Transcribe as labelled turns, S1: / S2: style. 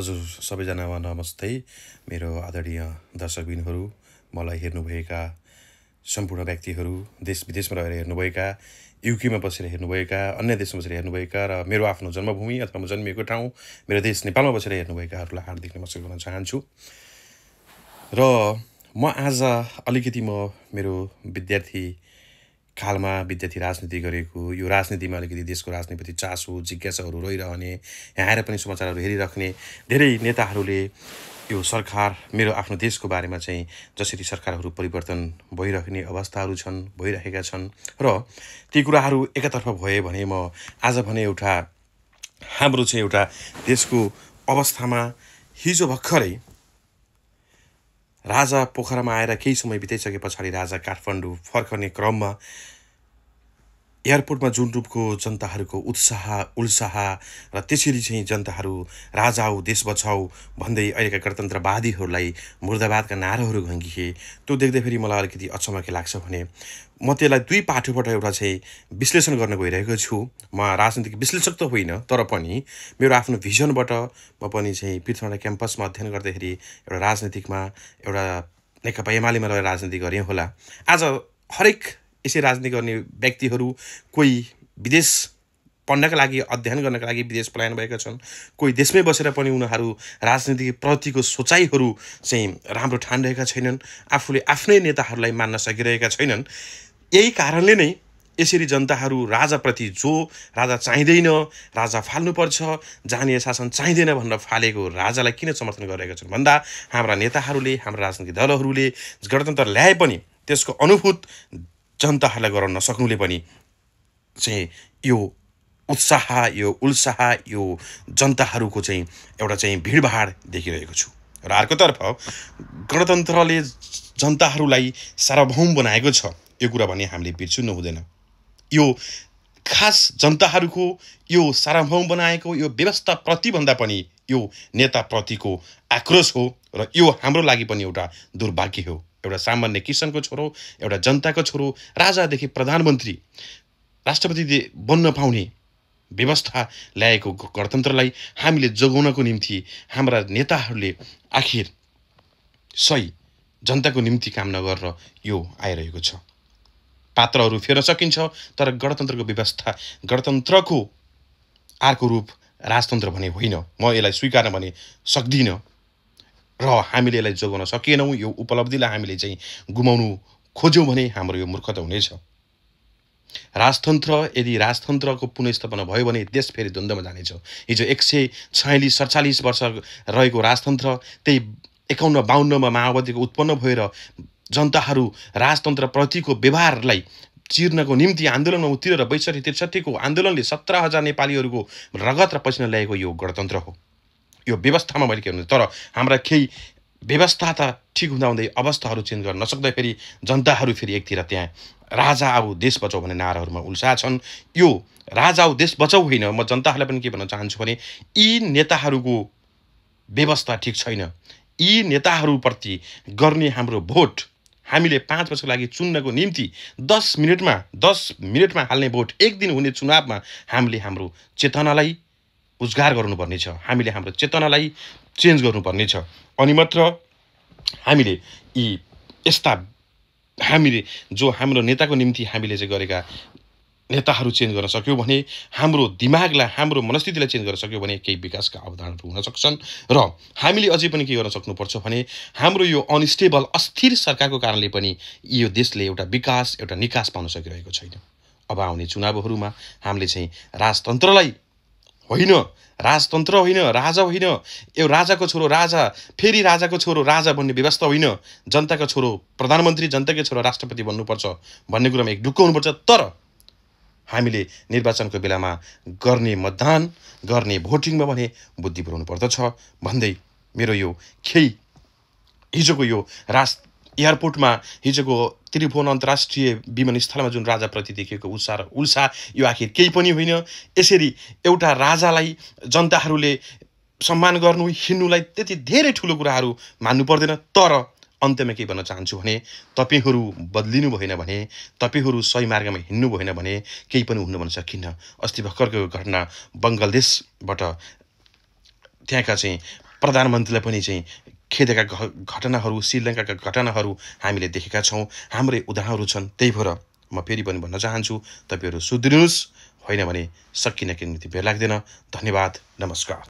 S1: हजुर सबैजनामा नमस्ते। मेरो आदरणीय दर्शकबिनहरू, मलाई हेर्नुभएका सम्पूर्ण व्यक्तिहरू, देश विदेशमा रहेर हेर्नुभएका, युकेमा बसेर हेर्नुभएका, अन्य देशमा बसेर हेर्नुभएका र मेरो आफ्नो जन्मभूमि अथवा म जन्मिएको ठाउँ मेरो देश नेपालमा बसेर हेर्नुभएकाहरूलाई हार्दिक नमस्कार गर्न चाहन्छु। र म आज अलिकति मेरो विद्यार्थी कालमा विद्यार्थी राजनीति गरेको, यो राजनीतिमा अलिकति देशको राजनीतिप्रति चासो जिज्ञासाहरू रहिरहने, यहाँ आएर पनि समाचारहरू हेरिराख्ने धेरै नेताहरूले यो सरकार मेरो आफ्नो देशको बारेमा चाहिँ जसरी सरकारहरू परिवर्तन भइराख्ने अवस्थाहरू छन्, भइरहेका छन् र ती कुराहरू एकातर्फ भए भने म आज भने हाम्रो चाहिँ एउटा देशको अवस्थामा हिजो भर्खरै राजा पोखरामा आएर केही समय बिताइसके पछाडि राजा काठमाडौँ फर्कने क्रममा एयरपोर्टमा जुन रूपको जनताहरूको उत्साह उल्साह र त्यसरी चाहिँ जनताहरू राजा आऊ देश बचाऊ भन्दै अहिलेका गणतन्त्रवादीहरूलाई मुर्दाबादका नाराहरू घङ्गिए। त्यो देख्दाखेरि मलाई अलिकति अचम्म के लाग्छ भने म त्यसलाई दुई पाटोबाट एउटा चाहिँ विश्लेषण गर्न गइरहेको छु। म राजनीतिक विश्लेषक त होइन, तर पनि मेरो आफ्नो भिजनबाट म पनि चाहिँ पृथ्वीनारायण क्याम्पसमा अध्ययन गर्दाखेरि एउटा राजनीतिकमा एउटा नेकपा एमालेमा रहेर राजनीति गरेँ होला। आज हरेक यसै राजनीति गर्ने व्यक्तिहरू कोही विदेश पढ्नका लागि अध्ययन गर्नका लागि विदेश पलायन भएका छन्, कोही देशमै बसेर पनि उनीहरू राजनीतिप्रतिको सोचाइहरू चाहिँ राम्रो ठानिरहेका छैनन्, आफूले आफ्नै नेताहरूलाई मान्न सकिरहेका छैनन्। यही कारणले नै यसरी जनताहरू राजाप्रति जो राजा चाहिँदैन, राजा फाल्नुपर्छ, जानीय शासन चाहिँदैन भनेर फालेको राजालाई किन समर्थन गरिरहेका छन् भन्दा हाम्रा नेताहरूले, हाम्रा राजनीतिक दलहरूले गणतन्त्र ल्याए पनि त्यसको अनुभूत जनताहरूलाई गराउन नसक्नुले पनि चाहिँ यो उत्साह, यो उल्साह, यो जनताहरूको चाहिँ एउटा चाहिँ भिडभाड देखिरहेको छु। र अर्कोतर्फ गणतन्त्रले जनताहरूलाई सार्वभौम बनाएको छ, यो कुरा भने हामीले बिर्सनु हुँदैन। यो खास जनताहरूको यो सार्वभौम बनाएको यो व्यवस्थाप्रति भन्दा पनि यो नेताप्रतिको आक्रोश हो र यो हाम्रो लागि पनि एउटा दुर्भाग्य हो। एउटा सामान्य किसानको छोरो, एउटा जनताको छोरो राजादेखि प्रधानमन्त्री राष्ट्रपति बन्न पाउने व्यवस्था ल्याएको गणतन्त्रलाई हामीले जोगाउनको निम्ति हाम्रा नेताहरूले आखिर सही जनताको निम्ति काम नगरेर यो आइरहेको छ। पात्रहरू फेर्न सकिन्छ, तर गणतन्त्रको व्यवस्था, गणतन्त्रको अर्को रूप राजतन्त्र भने होइन। म यसलाई स्वीकार्न भने सक्दिनँ र हामीले यसलाई जोगाउन सकेनौँ। यो उपलब्धिलाई हामीले चाहिँ गुमाउनु खोज्यौँ भने हाम्रो यो मूर्खता हुनेछ। राजतन्त्र, यदि राजतन्त्रको पुनर्स्थापना भयो भने देश फेरि द्वन्द्वमा जानेछ। हिजो 146-47 वर्ष रहेको राजतन्त्र त्यही 51-52मा माओवादीको उत्पन्न भएर जनताहरू राजतन्त्रप्रतिको व्यवहारलाई चिर्नको निम्ति आन्दोलनमा उत्रिएर 62-63 आन्दोलनले 17,000 नेपालीहरूको रगत र पसिना ल्याएको यो गणतन्त्र हो। यो व्यवस्थामा मैले के भन्नु, तर हाम्रा केही व्यवस्था त ठिक हुँदाहुँदै अवस्थाहरू चेन्ज गर्न नसक्दाखेरि जनताहरू फेरि एकतिर त्यहाँ राजा आऊ देश बचाऊ भन्ने नाराहरूमा उल्साह छन्। यो राजा आऊ देश बचाऊ होइन, म जनताहरूलाई पनि के भन्न चाहन्छु भने यी नेताहरूको व्यवस्था ठिक छैन। यी नेताहरूप्रति गर्ने हाम्रो भोट हामीले 5 वर्षको लागि चुन्नको निम्ति 10 मिनटमा हाल्ने भोट, एक दिन हुने चुनावमा हामीले हाम्रो चेतनालाई उजागर गर्नुपर्ने छ, हामीले हाम्रो चेतनालाई चेन्ज गर्नुपर्ने छ। अनि मात्र हामीले यी यस्ता हामीले जो हाम्रो नेताको निम्ति हामीले चाहिँ गरेका नेताहरू चेन्ज गर्न सक्यौँ भने, हाम्रो दिमागलाई, हाम्रो मनस्थितिलाई चेन्ज गर्न सक्यौँ भने केही विकासका अवधारणाहरू हुन सक्छन्। र हामीले अझै पनि के गर्न सक्नुपर्छ भने हाम्रो यो अनस्टेबल अस्थिर सरकारको कारणले पनि यो देशले एउटा विकास, एउटा निकास पाउन सकिरहेको छैन। अब आउने चुनावहरूमा हामीले चाहिँ राजतन्त्र होइन, राजा होइन, यो राजाको छोरो राजा, फेरि राजाको छोरो राजा भन्ने व्यवस्था होइन। जनताको छोरो प्रधानमन्त्री, जनताको छोरो राष्ट्रपति बन्नुपर्छ भन्ने कुरामा एक ढुक्क हुनुपर्छ। तर हामीले निर्वाचनको बेलामा गर्ने मतदान, गर्ने भोटिङमा भने बुद्धि पुर्याउनु पर्दछ भन्दै मेरो यो हिजोको यो एयरपोर्टमा हिजोको त्रिभुवन अन्तर्राष्ट्रिय विमानस्थलमा जुन राजाप्रति देखिएको उत्साह र उल्साह यो आखिर केही पनि होइन। यसरी एउटा राजालाई जनताहरूले सम्मान गर्नु, हिँड्नुलाई त्यति धेरै ठुलो कुराहरू मान्नु पर्दैन। तर अन्त्यमा के भन्न चाहन्छु भने तपाईहरू बदलिनु भएन भने, तपाईहरू सही मार्गमा हिँड्नु भएन भने केही पनि हुन्न भन्न सकिन्न। अस्ति भर्खरको घटना बङ्गलादेशबाट त्यहाँका चाहिँ प्रधानमन्त्रीलाई पनि चाहिँ खेदेका घटनाहरू, श्रीलङ्काका घटनाहरू हामीले देखेका छौँ। हाम्रै उदाहरणहरू छन्। त्यही भएर म फेरि पनि भन्न चाहन्छु, तपाईँहरू सुध्रिनुहोस्, होइन भने सकिन के निम्ति बेर लाग्दैन। धन्यवाद, नमस्कार।